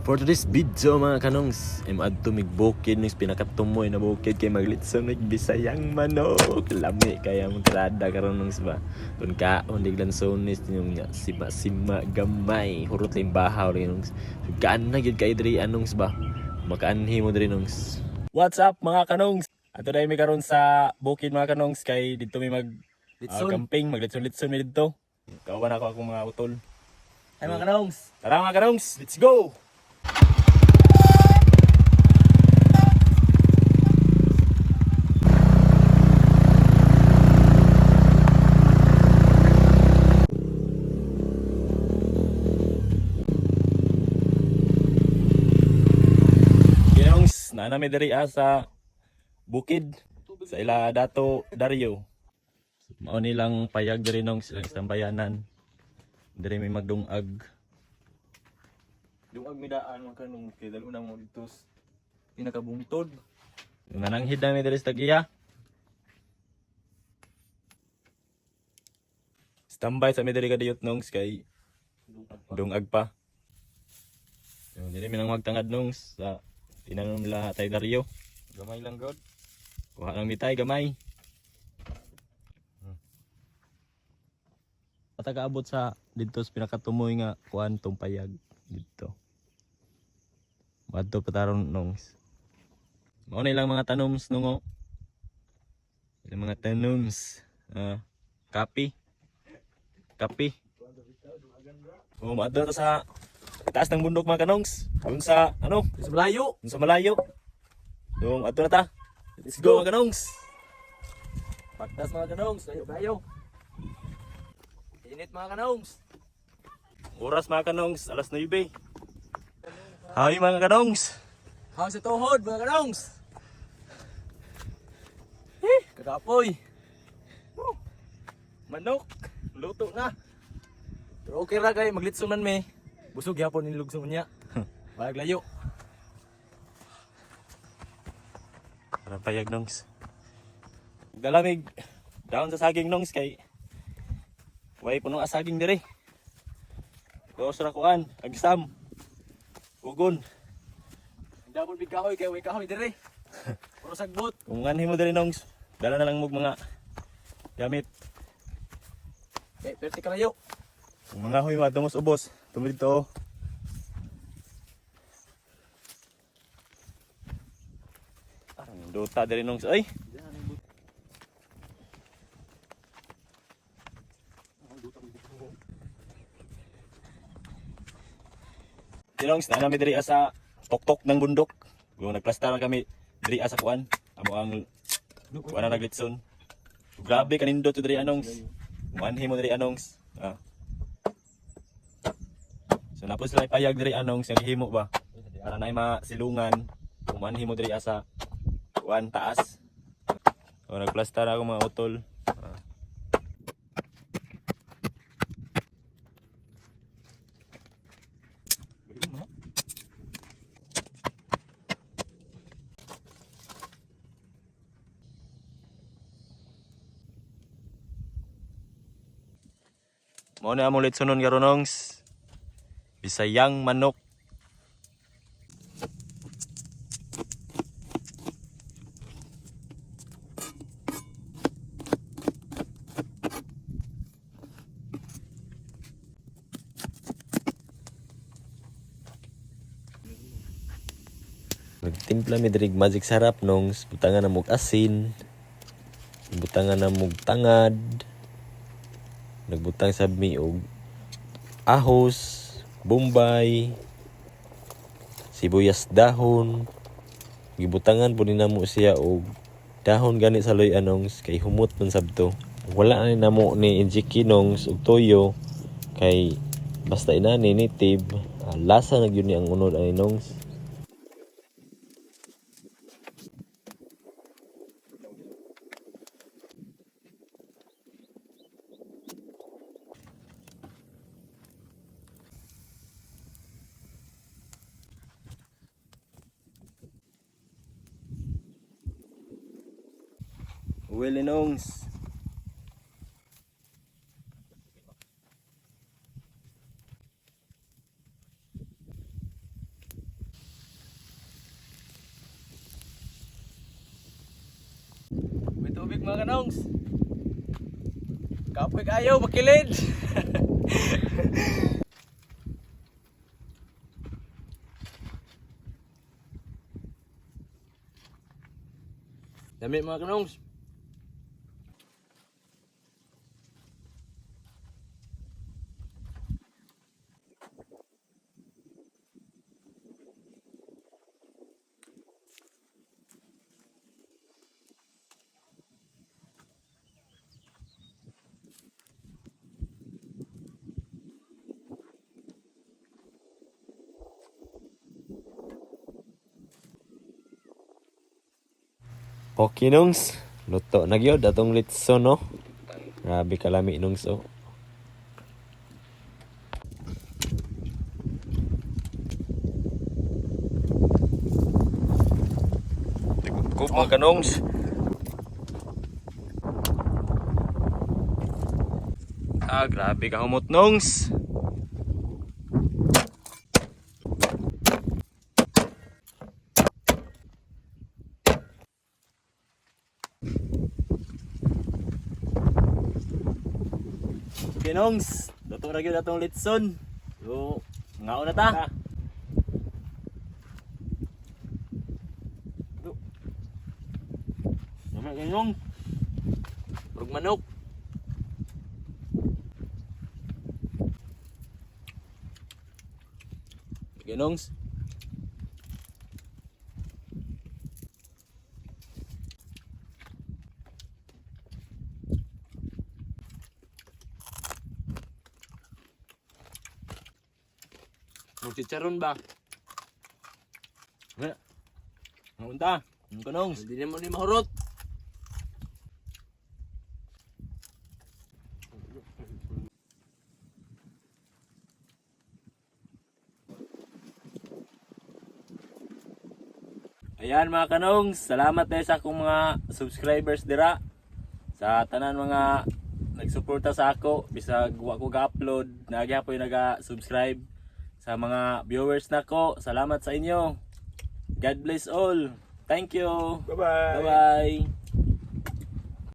For today's video, mga kanongs, ay maadto mig bukid ning pinakatumoy na bukid kay maglitson mig Bisayang manok. Lami kaya mong tirada karon, nongs ba. Kun kaon dig lansones yung sima-sima gamay, hurot lang bahaw rin, nongs. So, gaan na gyud kay diri, anongs ba. Makaanhi mo diri, nongs. What's up, mga kanongs? Ato dahil mi karon sa bukid, mga kanongs, kay dito mi mag Litson. Camping, maglitson-litson mi dito. Kauban ako akong mga utol. Ay, mga kanongs. Tara, mga kanongs, let's go! Ginongs, naa nami diri sa bukid sa ila Dato Dario. Mao nilang payag diri, nongs, ilang istambayanan. Diri may magdungag. Dungag midaan, mga kanong, kay dalo na mo dito sa pinakabungtod. Nananghid na mi diri sa tag-iya. Standby sa mi diri kadiyot, nongs, kay dungag pa. So, diri mi nang magtangad, nongs, sa tinanom nila tay Dario. Gamay lang god. Kuha lang mitay gamay. Patagaabot sa dito sa pinakatumoy nga kuan tong payag dito. Madto pataron, nongs. Mao na ilang mga tanoms nungo. Ilang mga tanoms. Ah, kapi. Kapi. Oh, maadto ta sa taas ng bundok, mga kanongs. Dun sa ano? Sa malayo. Dun sa malayo. Yung adto na ta. Let's go, mga kanongs. Pagtas, mga kanongs, layo kayo. Init, mga kanongs. Oras, mga kanongs, alas 9. Hi, mga kanongs. Hang sa tuhod, mga kanongs. Eh, kakapoy. Woo. Manok, luto na. Pero okay ra kay maglitson man me. Busog gyapon ni lugson niya. Walag layo. Para payag, nongs. Galamig down sa saging, nongs, kay way puno ang saging dire. Gawas ra kuan, agsam. Ugon. Double big kahoy kay way kahoy dire. Puro sagbot. Kung anhi mo dire, nongs, dala na lang mo mga gamit. Kay perti kalayo. Kung mga huy madungos ubos, tumi dito. Ang duta diri, nongs, ay. Dinongs, na namin diri sa tuktok ng bundok. Kung nagplastar na kami diri sa kuan, amo ang kuan na naglitson. Grabe kanindot to diri, anongs. Muanhi mo diri, anongs. Ah. So napos sila ipayag diri, anongs, nga gihimo ba? Para na masilungan kung muanhi mo diri sa kuan taas. So nagplastar ako, mga utol. Ah. Mao na among litsonon karon, nongs. Bisayang manok. Nagtimpla mi diri magic sarap, nongs, butangan na mog asin. Butangan na mog tangad. Nagbutang sab mi og ahos, bombay, sibuyas dahon. Gibutangan po ni namo siya og dahon gani sa luy, anongs, kay humot man sabto. Wala ni namo ni injiki, nongs, og toyo kay basta inani native, lasa na gyud ni ang unod ani, nongs. Willie, nongs. Mga kanongs. Kapoy kayo, makilid. Dami, mga kanongs. Okay nungs, luto na gyud atong litson, no. Grabe kalami, nungs, oh. Tigukop, mga kanongs. Ah, grabe ka humot, nungs. Okay, nongs. Luto na gyud atong litson. So, ngaon na ta. Nama kayong. Murag manok. Okay, nongs. Murag chicharon ba? Ngaon ta. Mga kanongs. Hindi naman ni mahurot. Ayan, mga kanongs, salamat tayo sa akong mga subscribers dira. Sa tanan mga nagsuporta sa ako, bisag wa ko ga-upload, nagyapoy naga-subscribe sa mga viewers nako. Salamat sa inyo. God bless all. Thank you. Bye-bye. Bye-bye.